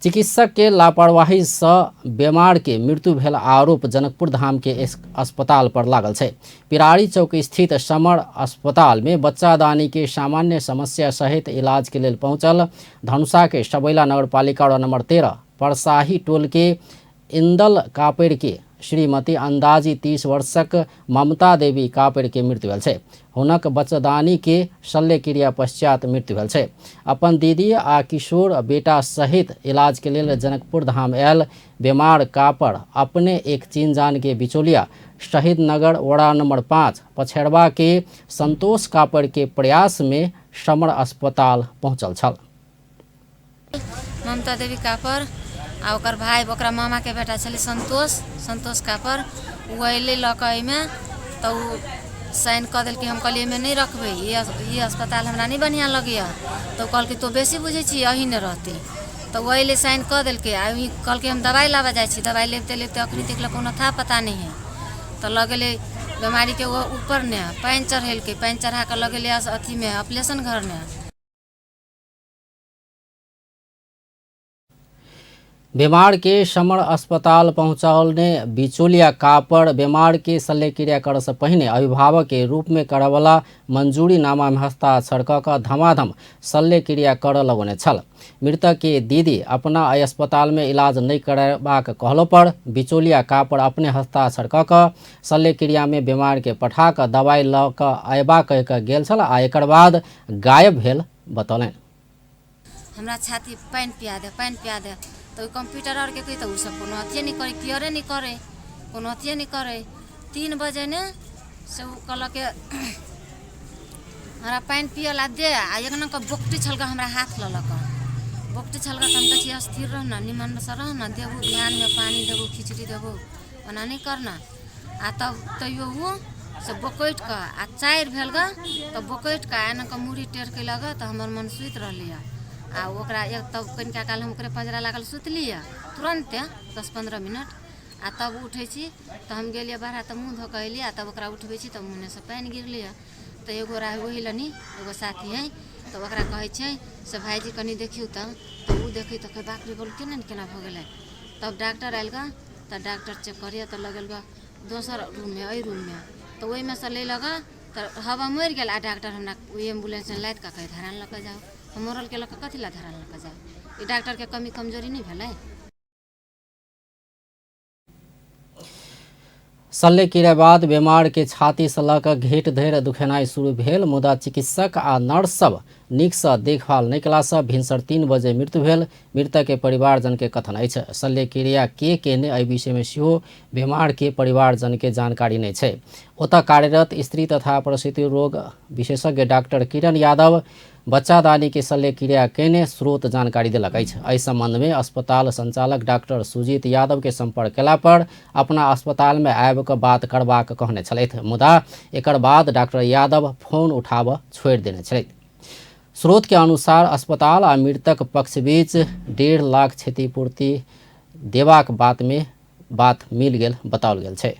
चिकित्सक के लापरवाही से बीमार के मृत्यु भेल आरोप जनकपुर धाम के अस्पताल पर लागल छै। पिरारी चौक स्थित समर अस्पताल में बच्चादानी के सामान्य समस्या सहित इलाज के लेल पहुंचल धनुषा के सबैला नगरपालिका वार्ड नंबर 13 परसाही टोल के इंदल कापेर के श्रीमती अंदाजी 30 वर्षक ममता देवी कापेर के मृत्यु भेल छै। हुनक बच्चदानी के शल्यक्रिया पश्चात मृत्यु भेल छै। अपन दीदी आ किशोर बेटा सहित इलाज के लेल जनकपुर धाम आयल बीमार कापर अपने एक चीनजान के बिचौलिया शहीद नगर वड़ा नंबर 5 पछेड़वा के संतोष कापर के प्रयास में समर अस्पताल पहुंचल छल। ममता देवी कापर आ ओकर भाय ओकरा मामाके बेटा छलै संतोष, संतोष कापर, ओ अयलै लऽ कऽ एहिमे तऽ ओ साइन कऽ देलकै। हम कहलियै एहिमे नहि रखबै, ई अस्पताल हमरा नहि बढ़िआँ लगैए। तऽ ओ कहलकै तोँ बेसी बुझै छी, अही ने रहतै। तऽ ओ अयलै साइन कऽ देलकै आ ई कहलकै हम दबाइ लाबऽ जाइ छी। दबाइ लबिते लबिते अखनी तक लए कोनो था पता नहि हइ। तऽ लऽ गेलै बेमारीके ओ ऊपर ने पानि चढ़ेलकै, पानि चढ़ा कऽ लऽ गेलै अथीमे ऑपरेशन घरमे। बीमार के समर अस्पताल पहुंचौने बिचौलिया कापर बीमार के शल्यक्रिया करऽ से पहिने अभिभावक के रूप में करऽवला मंजूरी नामा में हस्ताक्षर कऽ कऽ धमाधम शल्यक्रिया करऽ लगौने छल। मृतक के दीदी अपना एहि अस्पताल में इलाज नहि करेबाक कहलो पर बिचौलिया कापर अपने हस्ताक्षर कऽ कऽ शल्यक्रिया में बीमार के पठा कऽ दवाई लऽ कऽ अयबा कहि कऽ गेल छल आ एकर बाद गायब भेल बतौलनि। हमरा छाती पानि पिया दे, पानि पिया दे। तऽ ओहि कम्प्यूटर आरके कही तऽ ओसभ कोनो अथिए नहि करै, केयरे नहि करै, कोनो अथिए नहि करै। 3 बजे ने से ओ कहलक हमरा पानि पियै लए दे आ एक नम्बर बोकटी छलकै हमरा हाथ लऽ लऽ कऽ बोकटी छलकै। तऽ हम कहै छियै स्थिर रह ने, निमनसँ रह ने, देबू ध्यानमे पानि देबू, खिचड़ी देबू, ओना नहि करना। आ तब तैयो ओ से बोकटि कऽ आ 4 भेल गऽ तऽ बोकटि कऽ एना कऽ मूड़ी टेढ़ कयलक गऽ तऽ हमर मन सुति रहलै आ ओकरा एक तब कनिका काल हम ओकरे पँजरा लागल सुतली तुरन्ते 10-15 मिनट। आ तब उठै छी तऽ हम गेलियै बाहर तऽ मुँह धो कऽ अयलियै आ तब ओकरा उठबै छी तऽ मुँहसँ पानि गिरलै। तऽ एगो रहै ओहि लनी एगो साथी हइ तऽ ओकरा कहै छै से भाइजी कनि देखियौ तऽ ओ देखै तऽ कहै बाप रे बोल केना ने केना भऽ गेलै। तब डॉक्टर आयल गऽ तऽ डॉक्टर चेक करैए तऽ लगल गऽ दोसर रूममे एहि रूममे तऽ ओहिमे सँ लेलक गऽ तऽ हवा मरि गेल। आ डॉक्टर हमरा ओहि एम्बुलेंसमे लादि कऽ कहै धरान लऽ कऽ जाउ। हम मरलके लऽ कऽ कथी लए धरान लऽ कऽ जाउ? ई डॉक्टरके कमी कमजोरी नहि भेलै? शल्यक्रिया बाद बीमार के छाती से लऽ कऽ घेट धरि दुखेनाइ शुरू भेल, मुदा चिकित्सक आ नर्स सब नीक सँ देखभाल नहि कयला सँ भिनसर 3 बजे मृत्यु भेल मृतक के परिवारजन के कथन अछि। शल्यक्रिया के केने एहि विषय में सेहो बीमार के परिवारजन के जानकारी नहि छै। ओतऽ कार्यरत स्त्री तथा प्रसूति रोग विशेषज्ञ डॉक्टर किरण यादव बच्चादानी के शल्यक्रिया केने स्रोत जानकारी देलक अछि। एहि संबंध में अस्पताल संचालक डॉक्टर सुजीत यादव के संपर्क केला पर अपना अस्पताल में आबि कऽ बात करबाक कहने छलथि, मुदा एकर बाद डॉक्टर यादव फोन उठाबऽ छोड़ि देने छलथि। स्रोत के अनुसार अस्पताल आ मृतक पक्ष बीच 1.5 लाख क्षतिपूर्ति देबाक बात में बात मिल गेल बताओल गेल छै।